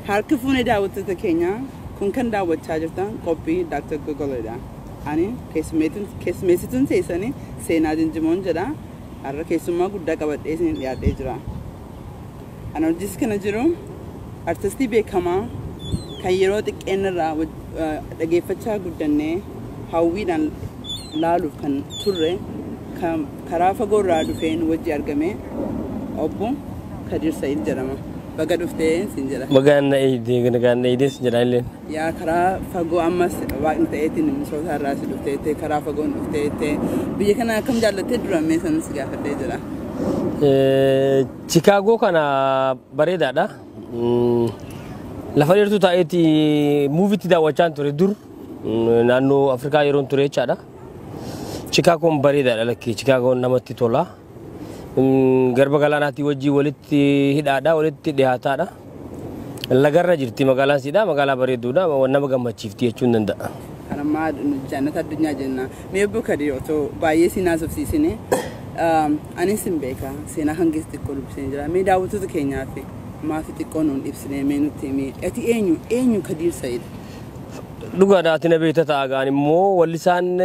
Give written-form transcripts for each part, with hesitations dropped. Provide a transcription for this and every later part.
Harka fuune daawwattoota keenya, kun kan daawwachaa jirtan qophii Dr. Googleedha. Ani keessummeessituun teessanii Seenaa Jinjimoon jedha. Har'a keessummaa guddaa qabadhee isin dhiyaadhee jira. Ana hojii kana jiru artistii beekamaa kan yeroo xiqqeenyarraa dhageeffachaa guddannee hawwiidhaan laaluuf kan turre, kan karaa fagoorraa dhufeen wajji argame, obbo Kadir Said jedhama. Baga dhuftee siin jedha. Bagaan na eeyidee, nagaan na eeyidee jedha illeen. Yaa, karaa fagoo ammas waaqni ta'eetiin Minisootaa irraa si dhufteette, karaa fagoon dhufteette, biyya kana akkam jaallattee duramee sanis si gaafadhee jira. Chikaagoo kana bareedaadha. Lafa dheertuu taa'eeti movie daawwachaa ture dur naannoo Afrikaa yeroon ture jechaadha. Chikaagoon bareedaadha lakkii, Chikaagoon namatti tola. Garba galaanaatii wajjin walitti hidhaadha, walitti dhiyaataadha. Lagarra jirti magaalaan siidha, magaalaa bareedduudha, nama gammachiifti jechuun danda'a. Kan ammaa jannata addunyaa jenna. Mee obbo Kadir, otoo baay'ee si haasofsiisine, anis hin beeka, seenaa kan keessa xiqqoo dubbisee jira. Mee daawwattoota keenyaaf maafi xiqqoo nuun ibsine, mee nutti himi. Ati eenyu, eenyu Kadir Said? Dhugaadha, ati na beekta ta'a gaan immoo wallisaan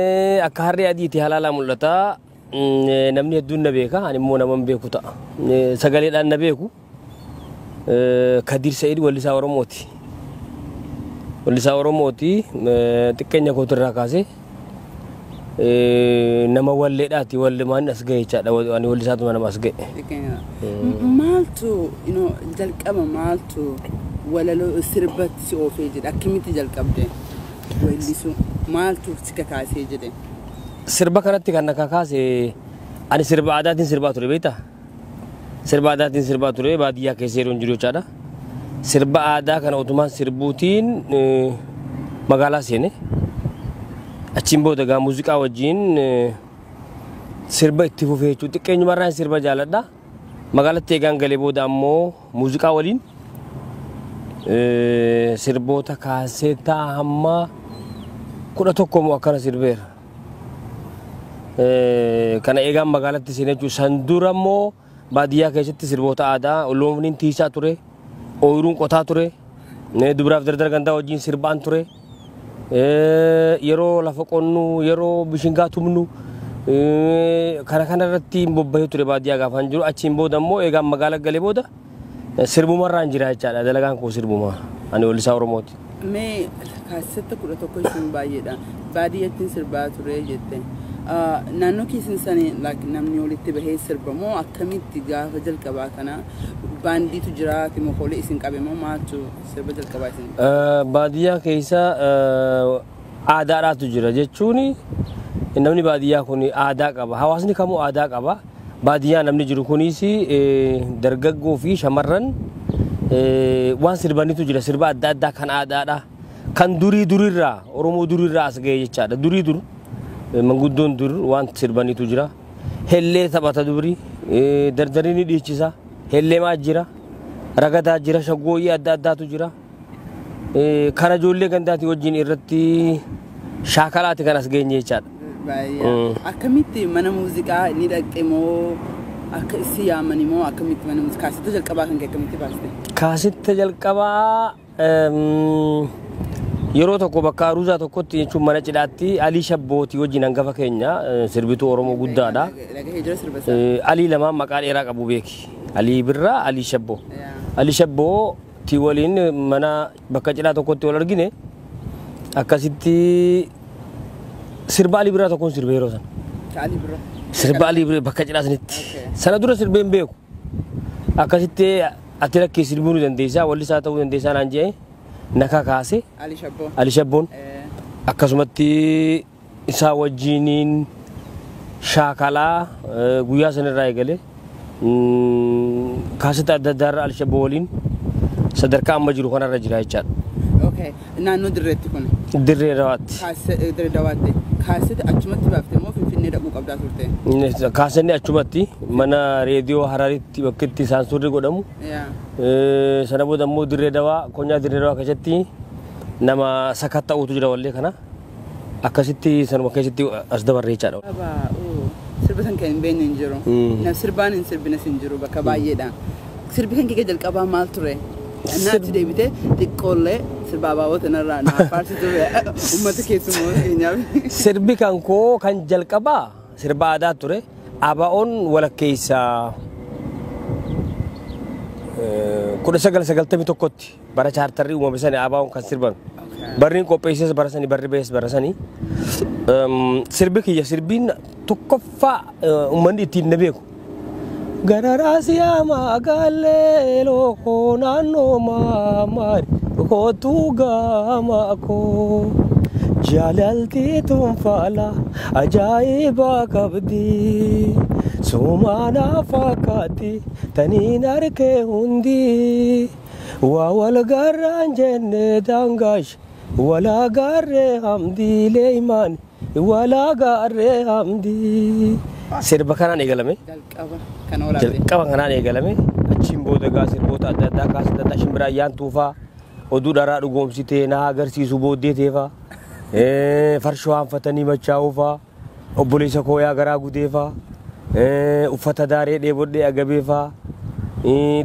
akka harree adiiti halaalaa mul'ata. Namni hedduun na beeka, ani immoo nama hin beeku ta'a. Sagaleedhaan na beeku. Kadir Said wallisaa Oromooti. Wallisaa Oromooti, xiqqeenya kootirraa kaasee nama walleedhaati, wallemaan as ga'e jechaadha. Ani wallisaatuma nama as ga'e. Maaltu jalqaba, maaltu walaloo sirbatti si oofee jedhe? Akkamitti jalqabde weellisuu? Maaltu si kakaasee jedhe? Sirba kanatti kan na kakaase, ani sirba aadaatiin sirbaa ture, beektaa? Sirba aadaatiin sirbaa ture baadiyyaa keessa yeroo jiru jechaadha. Sirba aadaa kana otumaan sirbuutiin magaalaa seene. Achiin booda gaa muuziqaa wajjin sirba itti fufee jechuudha. Xiqqeenyumarraan sirba jaaladha. Magaalatti eegaan galee booda ammoo muuziqaa waliin sirboota kaaseetaa hamma 11 moo akkana sirbeera. Kana eegaan magaalatti seenee jechuudha. San dura immoo baadiyyaa keessatti sirboota aadaa looniin tiisaa ture, ooyiruun qotaa ture, dubaraaf dardara gandaa wajjin sirbaan ture. Yeroo lafa qonnu, yeroo bishingaa tumnu, kana kana irratti bobbahee ture baadiyyaa gaafaan jiru. Achiin booda immoo eegaan magaalaa galee booda sirbumarraan jira jechaadha. Dalagaan koo sirbuma. Ani wallisaa Oromooti. Mee kaasetta 11 jechuun baay'eedha. Baadiyyattiin sirbaa ture jette. Naannoo keessan sani namni walitti bahee sirba moo akkamitti gaafa jalqabaa kana baandiitu jiraati moo hoolee isin qabe moo maaltu sirba jalqabaa isin? Baadiyyaa keessa aadaadhaatu jira, jechuun namni baadiyyaa kun aadaa qaba. Hawaasni kamuu aadaa qaba. Baadiyyaa namni jiru kunis dargaggoo fi shamarran waan sirbanitu jira. Sirba adda addaa kan aadaadha. Kan durii durirraa, Oromoo durirraa as ga'e jechaadha. Durii dur manguddoon dur waan sirbanitu jira. Hellee taphata dubri, dardarri ni dhiichisa. Helleemaa jira. Ragadaa jira. Shaggooyyii adda addaatu jira. Kana ijoollee gandaatii wajjin irratti shaakalaati kan as geenye jechaadha. Baay'ee. Akkamitti mana muuziqaa ni dhaqxe moo akka si yaamani moo akkamitti mana muuziqaa kaasetta jalqabaa kan kee akkamitti baaste? Kaasetta jalqabaa yeroo tokko bakka aruuzaa tokkotti, jechuun mana cidhaatti, Alii Shabbootii wajjin, hangafa keenya, sirbituu Oromoo guddaadha. Dhagahee jira sirba isaa. Alii lamaan maqaa dheeraa qabu beeki. Alii Birraa, Alii Shabboo. Alii Shabboo ti waliin mana bakka cidhaa tokkotti wal argine, akkasitti sirba Alii Birraa tokkoon sirbe yeroo sana. Alii Birraa. Sirba Alii Birraa bakka cidhaa sanitti. Sana dura sirbee hin beeku. Akkasitti ati rakkee sirbuu ni dandeessaa, wallisaa ta'uu dandeessaa naan jedhee na kakaase. Ali Shabboo. Ali Shabboon. Akkasumatti isaa wajjiniin shaakalaa guyyaa sanarraa eegalee kaasetta adda addaarra Ali Shabboo waliin sadarkaa amma jiru kanarra jira jechaadha. Okay. Naannoo dirreetti kun. Dirree Dawaatti. Dirree Dawaatti. Kaasetta achumatti baaftee moo Finfinnee dhaquu qabdaa turte? Kaasenni achumatti mana reediyoo Hararitti bakka itti saansurri godhamu. Sana booda immoo Dirree Dawaa, konyaa Dirree Dawaa keessatti nama sakatta'uutu jira wallee kana. Akkasitti sanuma keessatti as dabarre jechaadha. Sirba san kan hin beekne hin jiru. Nam sirbaan hin sirbines hin jiru bakka baay'eedha. Sirbi kan kee jalqabaa maal ture? Naatti deebitee xiqqoollee sirba abaaboo tanarraa naa faarsitu uummata keessummoota keenyaaf. Sirbi kan koo kan jalqabaa sirba aadaa ture. ABO'n walakkeessa 1991tti bara chaartarrii uumame sani ABO'n kan sirbame. Barriin qopheesses bara sani, barri bees bara sani. Sirbi kiyya sirbiin tokkoffaa uummanni ittiin na beeku. Gararaasiyaa magaalee lookoo naannoo maamaari kootuu gaama koo. Jaalaltii tunfaala ajaa'iba qabdi. Sumaana fakkaatti taniin harkee hundi. Waa wal garraan jenne daangaash walaa gaarree hamdii leeymaan walaa gaarree hamdii. Sirba kanaan eegalame. Jalqaba kan waraabde. Jalqaba kanaan eegalame. Achiin booda gaa sirboota adda addaa kaasa adda addaa shimbira ayyaan tuufaa oduu dharaa dhugoomsitee na agarsiisu booddee teefaa farshoo haanfatanii machaa'uufaa obboleessa kooyaa garaa gudeefaa uffata daaree dheebodhee agabeefaa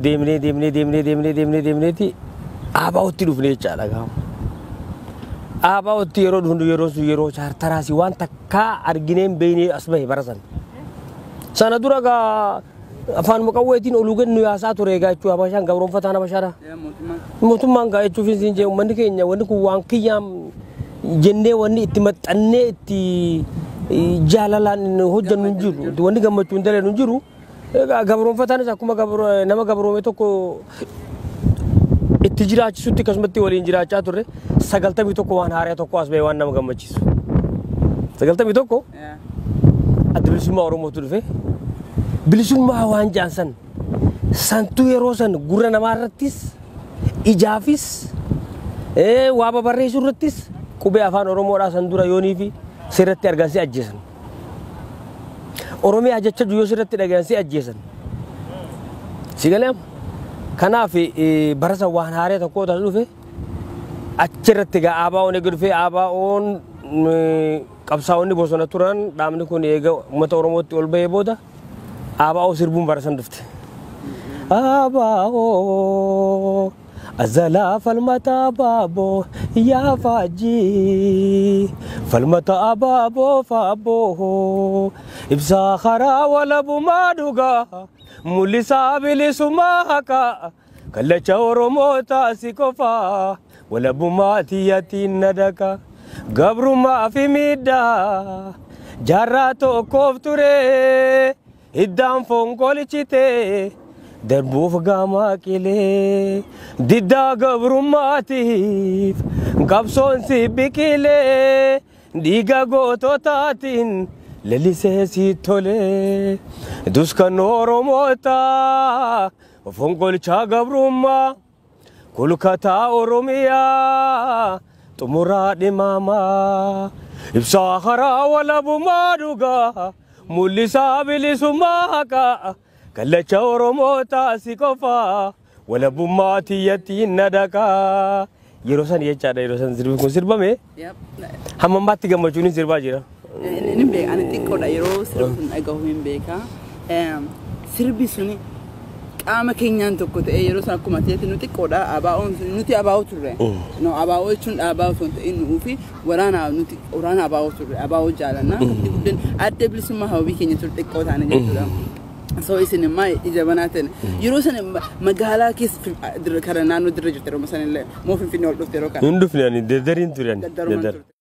deemnee deemnee deemnee deemnee deemnee deemneeti ABO'tti dhufne jechaadha gaafa. ABO'tti yeroo dhufnu yeroo sun yeroo chaartaraasi waan takkaa arginee hin beekne as bahe bara sana. Sana dura gaa afaan qawweetiin oluu gad nu yaasaa ture egaa jechuudha Habashaan gabroonfataan Habashaadha. Mootummaan. Mootummaan gaa jechuuf hin jee uummanni keenya wanni kun waan kiyyaan jennee wanni itti maxxannee itti jaalalaan hojjennu hin jiru. Wanni gammachuu hin daleenu hin jiru. Egaa gabroonfataanis akkuma nama gabroome tokko itti jiraachisutti akkasumatti waliin jiraachaa turre 91 waan haaraa tokko as bahe waan nama gammachiisu. 91 adda bilisummaa Oromootu dhufe. Bilisummaa waan jaan san santuu yeroo san gurra namaa irrattis ijaafis waa babarreessuu irrattis qubee afaan Oromoodhaa san dura yoonii fi sirratti argan si ajjeesan. Oromiyaa jecha yoo sirratti dhagayan si ajjeesan. Si galee amma? Kanaaf bara san waan haaraa tokko tas dhufe achirratti egaa ABO'n eega dhufe ABO'n qabsaa'onni bosona turan dhaabni kun eega uummata Oromootti ol bahee booda ABO sirbuun bara san dhufte. ABO azalaa falmata abaaboo yaa faajjii falmata abaaboo faaboo ibsaa karaa walabumaa dhugaa mul'isaa bilisummaa haqaa kallacha Oromoo taasi qofaa walabummaa tiyyaatiin na daqa gabrummaa fi miidhaa jaarraa tokkoof ture hiddaan fonqolchite darbuuf gaamaa qilee diddaa gabrummaatiif qabsoon si biqilee dhiiga goototaatiin lalisee si tolee duskan Oromootaa fonqolchaa gabrummaa kulkataa Oromiyaa xumuraa dhimaamaa ibsaa karaa walabummaa dhugaa mul'isaa bilisummaa haqaa kallacha Oromoo taasi qofaa walabummaa tiyyattiin na daqaa. Yeroo san jechaadha yeroo san sirbi kun sirbame hamma ammaatti gammachuun sirbaa jira. Inni beeka ani xiqqoodha yeroo sirbi sun dhagahu hin beeka. Sirbi suni qaama keenyaan tokko ta'ee yeroo san akkuma ta'etti nu xiqqoodha ABO'n nuti ABO turre. No ABO jechuun dhaabaa osoo hin ta'in nuuf waraana nuti waraana ABO turre ABO jaalannaa. Guddin adda bilisummaa hawwii keenya ture xiqqoo taane jechuudha. So isin immoo ija banaa ta'e yeroo san magaalaa keessa karaa naannoo dirra jirte yeroo sanillee moo Finfinnee ol dhufte yeroo kana. Hin dhufne ani daddariin ture ani. Daddarumaan turte.